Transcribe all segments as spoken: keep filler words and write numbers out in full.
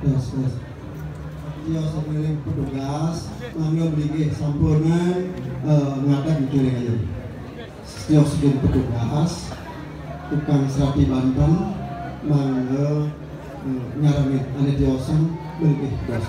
Yes, yes. Iya, sebenarnya petugas, mangga mriki sampunang, eh, ngadeg ngiring aja. Setiap sedin petugas, tukang serapi banten, mangga, eh, nyarani ane tiosang mriki, petugas.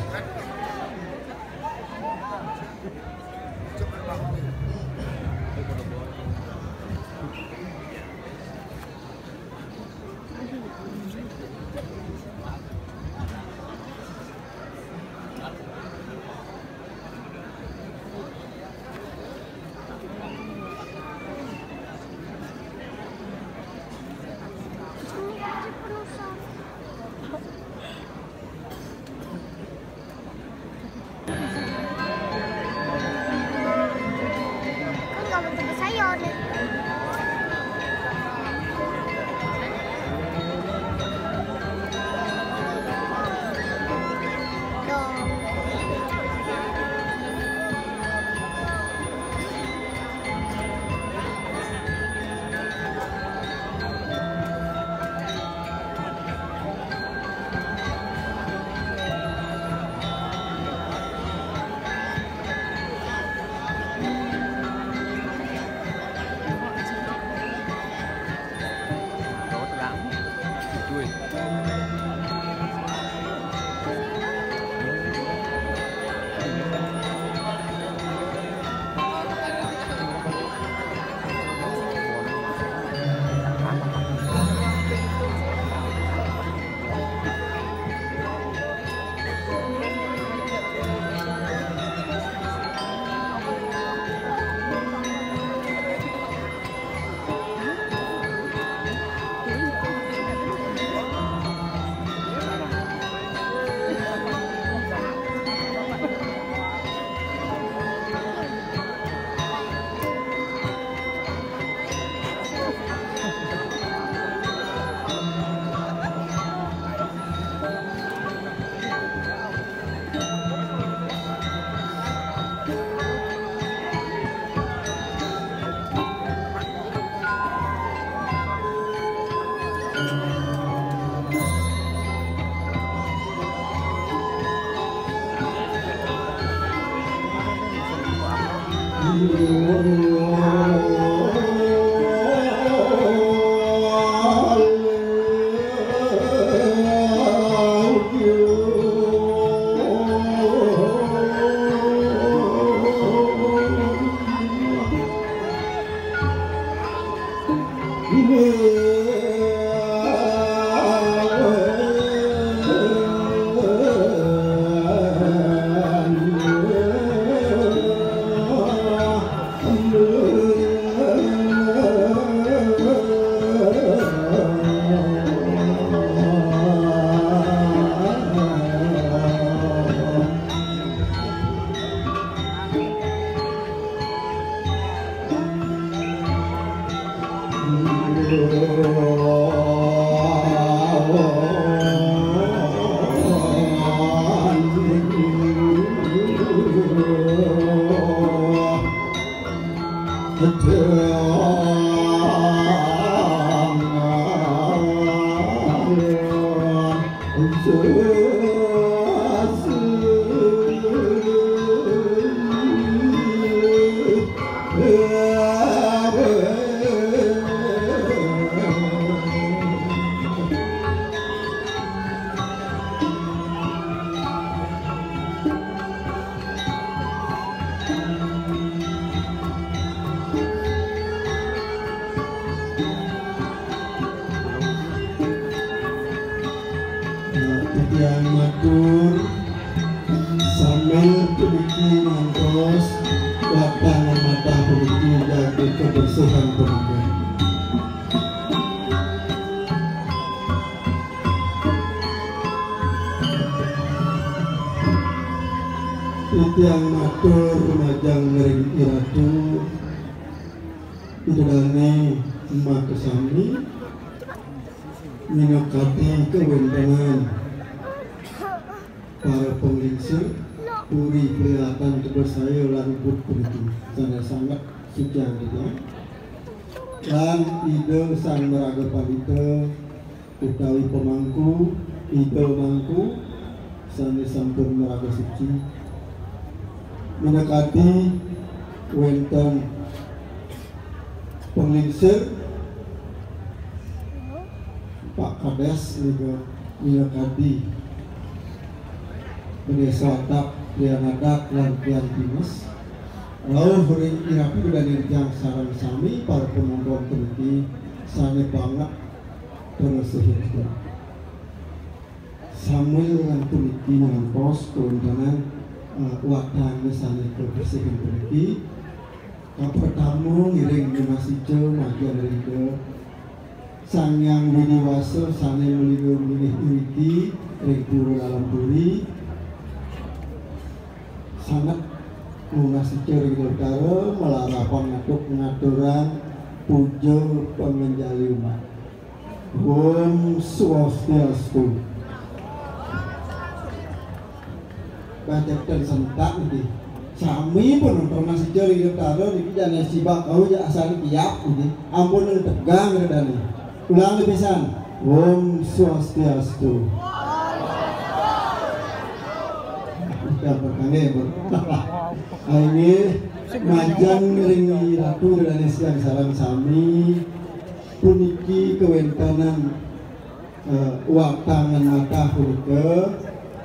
Titiang matur, sambil puniki ngantos watangan matah puniki jaga kebersihan puniki. Titiang matur majeng ring Iratu, Ida Dane makasami, minakadi kawentenan para panglingsir, puri prilatan tebesaya lan put puniki. Sane sanget suciang titiang. Lan Ida Sang Maraga Pandita utawi pamangku, Ida Mangku, sane sampun maraga suci. Minakadi wenten panglingsir, Pak Kades nika minakadi Bendesa Adat, Pian Adat, lan Pian Dinas. Rauh ring Iratu Ida Dane titiang sareng sami para penonton puniki sane banget pangresihin titiang. Sambil puniki ngantos kawentenan, eh, watang sane kabersihin puniki. Kapertama ngiring nunas ica majeng ring Ida Sang Hyang Widi Wasa sane malingga-linggih iriki ring Pura Dalem Puri. Sanget nunas ica ring Ida Betara, malarapan antuk ngaturang puja panganjali umat. Om Swastiastu. Baca ten sentak niki. Sami penonton masih cari Ida Betara niki jane sibak kau ja asal kiap niki. Ampun tegang redane. Ulang pisan. Om Swastiastu. Udah berkane, Bu. Ayo, majeng ring Ratu Ida Dane titiang sareng sami. Puniki kawentenan, eh, watangan matah punika,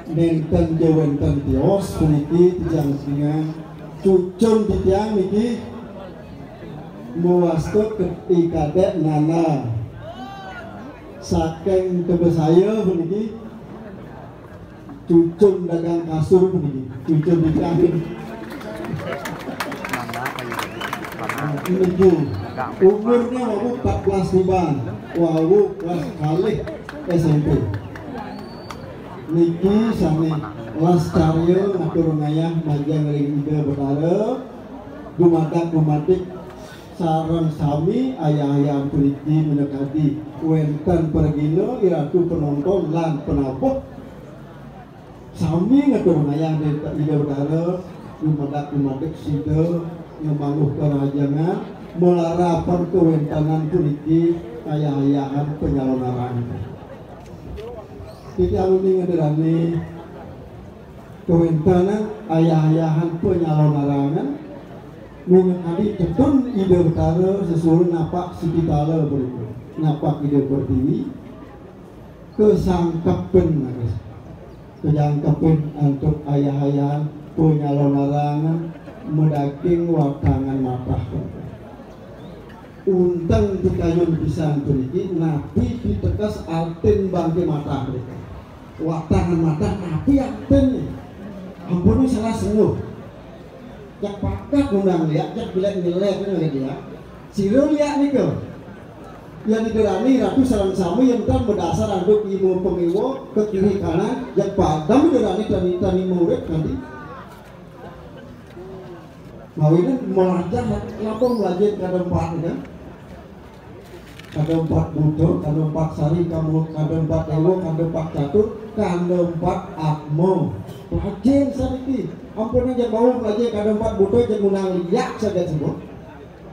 nenten ja wenten tios puniki titiang seningan cucun titiang niki mawasta keti kadek nana saking tebesaya puniki. Cucun dagang kasur puniki. Cucun di kami. Niki umurnya wau empat belas tiban, wau kelas kalih S M P. Niki sami las karya ngatur ngayah majeng ring Ida Betara, dumadak dumadik sareng sami ayah-ayahan puniki minakadi wenten pragina iratu penonton lan penabuh. Sami ngatur ngayah ring Ida Betara, dumadak dumadik sida ngamangguh karahajengan, malarapan kawentenan puniki ayah-ayahan panyalonarangan. Titiang uning ngaturang kawentenan ayah-ayahan panyalonarangan, Minangka tetun Ida Betara sesuai napak Siti Tala beriku. Napak Ida Pertiwi kesangkepin, kejangkepin antuk ayah-ayahan penyalonarangan medaking watangan matah. Unteng pikayun pisan puniki napi pitekes artin bangke matah puniki. Watangan matah napi artinne? Ampun salah sengguh. Jak pakat ngundang liak, jak bilek nyelek ngeliak liak. Sira liak nika. Yan digerani ratu sareng sami yen tan madasar antuk ima pangiwa ke kiri kanan, jak padem digerani tani-tani murid nanti. Mawinan melajah, lapong melajah kada empat kan? Kada empat buta, kada empat sari, kada empat dewa, kada empat catur, kada empat atma. Pelajah saniki. Ampun aja mau pelajah kada empat buta, aja ngundang liak saja semua.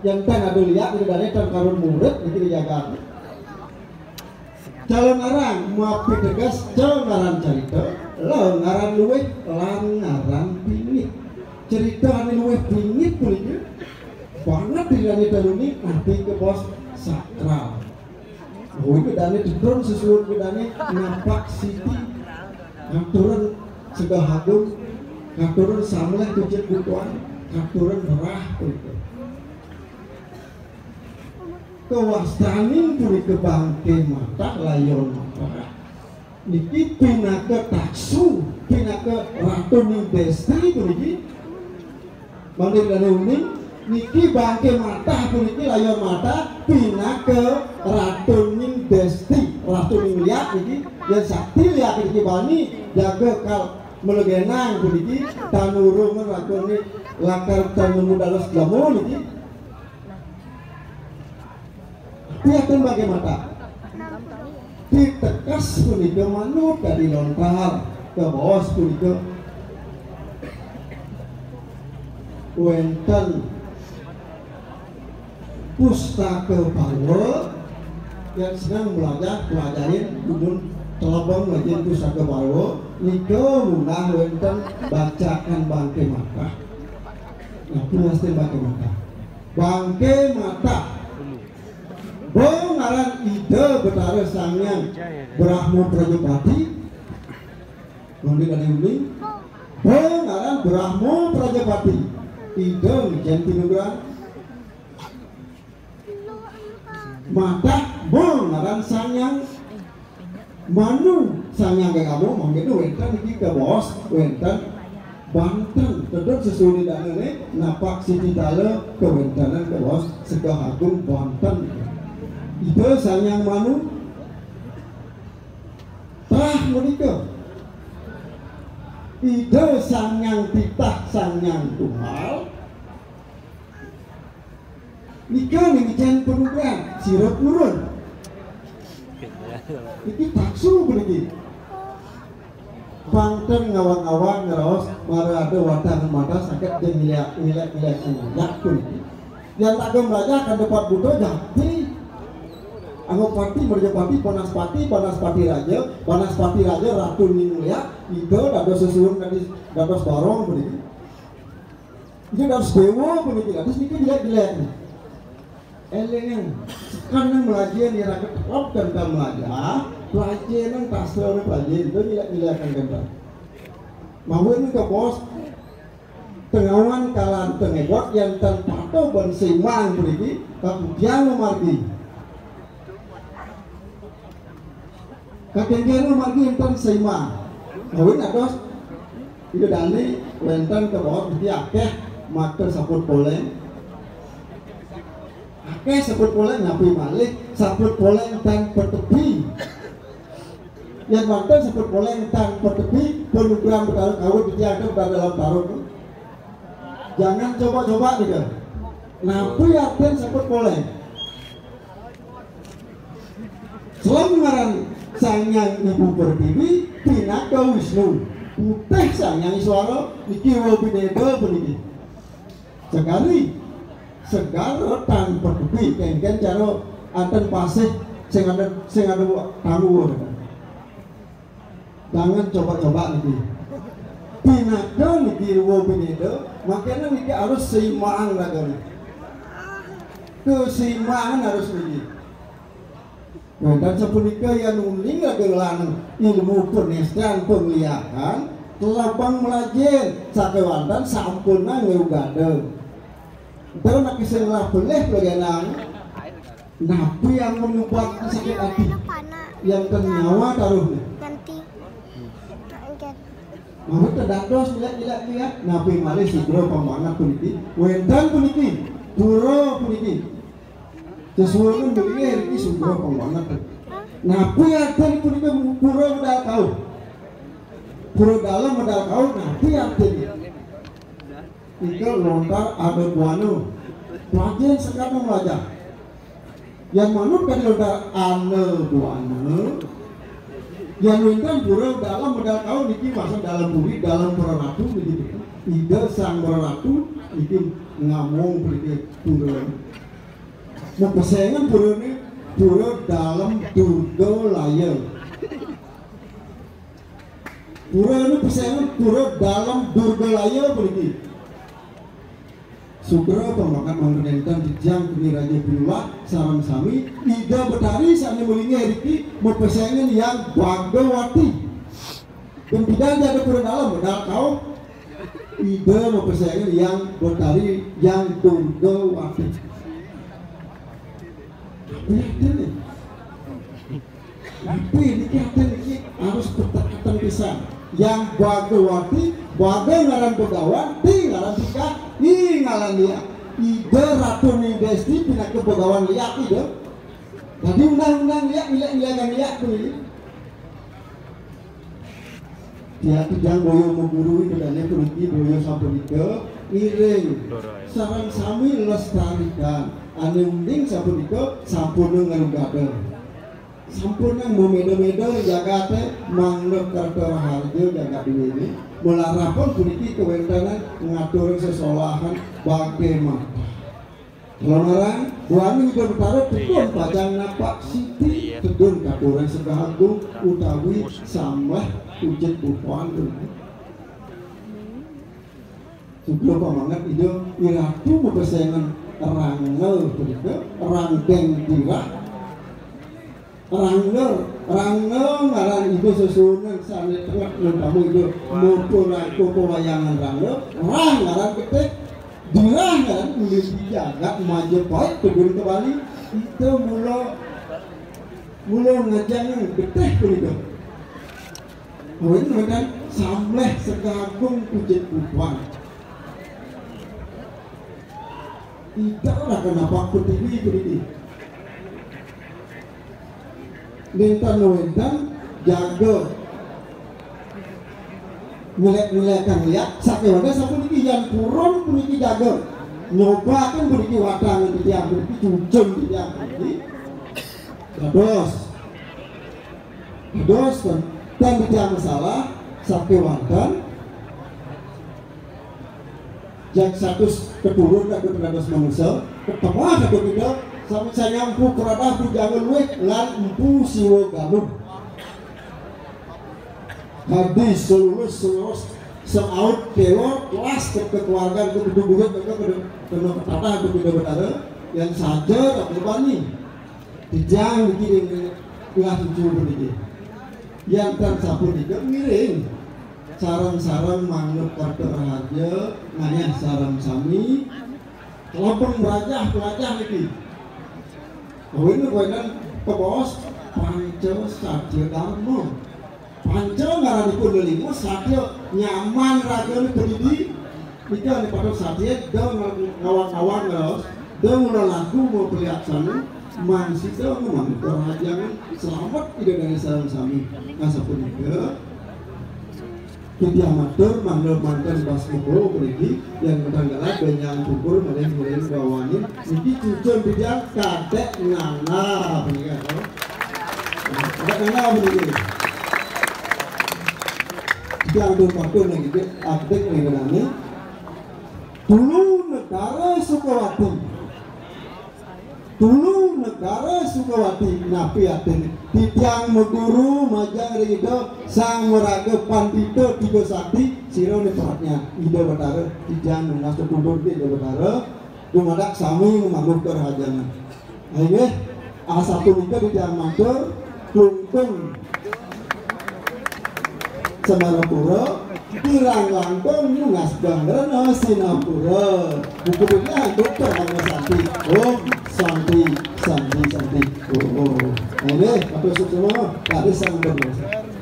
Yang tan ada liak, tidak ada tan karun murid, niki dijaga. Calon arang mapiteges ca ngaran carita, la ngaran luwih lan ngaran pingit. Carita ane luwih pingit punika banget dinane taruni napi kabaos sakral. Kuwi bedane tetun sesuwun bedane napak siti. Katuran Segah Agung, katuran Samleh Kucit Butuan, katuran Rah punika. Kawastanin punika bangke matah, layon matah. Niki pinaka taksu, pinaka ratuning desti puniki. Mangke dane uning, niki bangke matah puniki, layon matah, pinaka ratuning desti, ratuning liak niki. Yen sakti liak niki bani jaga kal melegenang puniki, tan urung ratuning lakar tan nemu dados lemu niki. Piaten bangke matah. Piteges punika manut kadi lontar, kabaos punika wenten pustaka Barwa, yang senang belajar, pelajarin, dumun telebeng lajeng pustaka Barwa, nika munggah wenten bacakan bangke matah. Nah, punasten bangke matah. Bangke matah. Ba ngaran Ida Betara Sang Hyang Brahma Prajapati. Mangke kadi uning. Ba ngaran Brahma Prajapati. Ida ngicen pinugrahan. Matah ba ngaran Sang Hyang Manu. Sang Hyang Gagamo mangke wenten niki kabaos wenten banten. Tetep sesuai danane napak siti tala kawentenan kabaos Segah Agung banten. Ida Sang Hyang Manu. Tah menika. Ida Sang Hyang Titah Sang Hyang Tunggal. Nika mimicen panugrahan, sira purun. Niki taksu puniki. Pang ten ngawag-ngawag ngraos mara ada watang mata sakit dan ngilek-ngilek ngilek ngilek puniki. Yang tak ada belajar kan dapat buta jati. Anggapati, Merjapati, Banaspati, Banaspati Raja, Banaspati Raja, Ratu Ningliak, Ida, dados sesuhun kadis, dados barong puniki. Ida dados dewa puniki, dados niki jelek-jelek. Elingan, sekarang melajah ni rakyat terap dan tak melajah, pelajah nang tasra ni pelajah, itu jelek-jelek kan kan. Mawin ke bos, tengawan kalan tengebot yang tan patuh ban seimbang puniki, kapudian memargi. Kakengkene margi enten seimbang. Kawin ados Ida Dane wenten kabaos niki akeh matur saput poleng. Akeh saput poleng napi malih saput poleng tan patepi. Yen wenten saput poleng tan patepi, panugrahan Betara kawin niki ada pada dalam tarung. Jangan coba-coba nika. Napi artin saput poleng? Selem ngaran Sang Hyang Ibu Pertiwi, pinaka Wisnu. Putih Sang Hyang Iswara, niki wabineda puniki. Segari, segar tan patepi, kengken cara anten pasih sing ada, sing ada tangguh. Jangan coba-coba niki. Pinaka niki ruwa bineda, mangkana niki harus seimbang ragane. Keseimbangan harus niki. Nah, dan sapunika yan uning ragalan ilmu penestan pengliakan, telabang melajen, sakewanten sampunang ngrugada. Utawi nak sing lah pelih pelajanan, napi yang menyubat sakit hati, yang ke nyawa taruhnya. Nanti. Mawit tedados lihat-lihat lihat, napi malih sudra pangwangat puniki, wénten puniki, pura puniki. Sesuwun bilih niki sudra pangwangat. Napi artin puniki pura medal kauh? Pura dalem medal kauh, napi artin? Nika lontar ada buana. Pelajen sekadang belajar. Yang manut kadi lontar ada buana. Yang wénten pura dalem medal kauh niki masa dalam puri, dalam pura ratu niki. Ida Sang Pura Ratu niki ngamong puniki pura. Mapesengan purane pura dalem Durga Laya. Pura anu pesengan pura dalem Durga Laya puniki. Sudra pangwangat mangkin nénten titiang keni raja pinulah sareng sami Ida Betari sane malinggih riki mapesengan Hyang Bhagawati. Gempidang jaga pura dalem, medal kauh Ida mapesengan Hyang Betari Hyang Durgawati. Apa artine? Tapi niki ati niki harus ketekatan pisan. Hyang Bhagawati, Bhaga ngaran Begawan, Ti ngaran Tika, I ngaran Lia. Ida Ratu Ning Desti pinaka Begawan Lia Ida. Dadi undang-undang Lia, Lia, Lia, Lia, Lia. Tiang titiang boya maguru ida dane puniki boya sapunika ngiring sareng sami lestarikan ane uning sapunika sampun ngrugada. Sampun nang mameda-meda jagate mangda kerta raharja jagat duwene. Malarapan puniki kawentenan ngatur sesolahan bakti mata. Kalonaran, wani Ida Betara tedun pacang napak siti, tedun katurang segah agung utawi samleh pucet pupuan. Sugro pamanget Ida Iratu mapesengan rangel punika, rangkeng tirah. Rangga, Rangga ngaran Ida sesuunan sane tenget, umpama Ida mapa rangka pawayangan Rangga, Rang ngaran getih, Dirah ngaran ulin jagat Majapahit tedun ka Bali. Ida mula, mula ngajeng getih punika. Awinan wenten samleh segagung pucet pupuan. Ida ora kenapa Pertiwi puniki. Nénten wénten jaga nyelek-nyelekan liak, sakéwanten sapuniki yan purun puniki jaga. Nyobaken puniki watang titiang puniki, cucun titiang puniki. Dados. Dados ten, ten titiang masalah, sakéwanten jag satus keturun kagem dados manusa, ketebah kagem Ida, sami sanyang Empu Keradah Bujana Luih lan Empu Siwa Galuh. Kadi selulus seleres selaut kelor kelas ke kekeluargaan ke bedudurit ke kena ketadah kagem Ida Betara, yang saja tak bani. Titiang niki ring tengah cucu puniki. Yan tan sapunika ngiring. Sareng-sareng manut kerta raharja ngayah sareng sami. Lempeng brajah pelajah niki. Kawin kawin kabaos panca satya dharma. Panca ngaranipun lelima, satya nyaman ragane padidi. Nika ane patut satya, da ngawang-ngawang raos, da mula laku mau peliaksana, man sida ngemani karahajengan, selamet Ida Dane sareng sami. Nah, sapunika, titiang matur, mangda manten basmoko puniki, yang ketanggalan benjang syukur, malih-malih gawanin, niki cucun titiang kadek nana, punika, to. Kadek nana, puniki. Tiang durpatun lagi, Dek. Adik nih, benani. Dulu negara Sukawati. Tulu Negara Sukawati napi artiné? Titiang maguru majeng ring Ida Sang Maraga Pandita Tiga Sakti, sira né pradnya Ida Batara, titiang nunas pitutur Ida Batara, dumadak sami ngamangguh karahajengan. Inggih, asapunika titiang matur, Klungkung Semarapura, kirang langkung nunas geng rena Sinapura. Buku dunya antuk Parama Santi. Om Santi, Santi, Santi. Oh, oh. Inggih, atur suksma, tadi sang berdosa.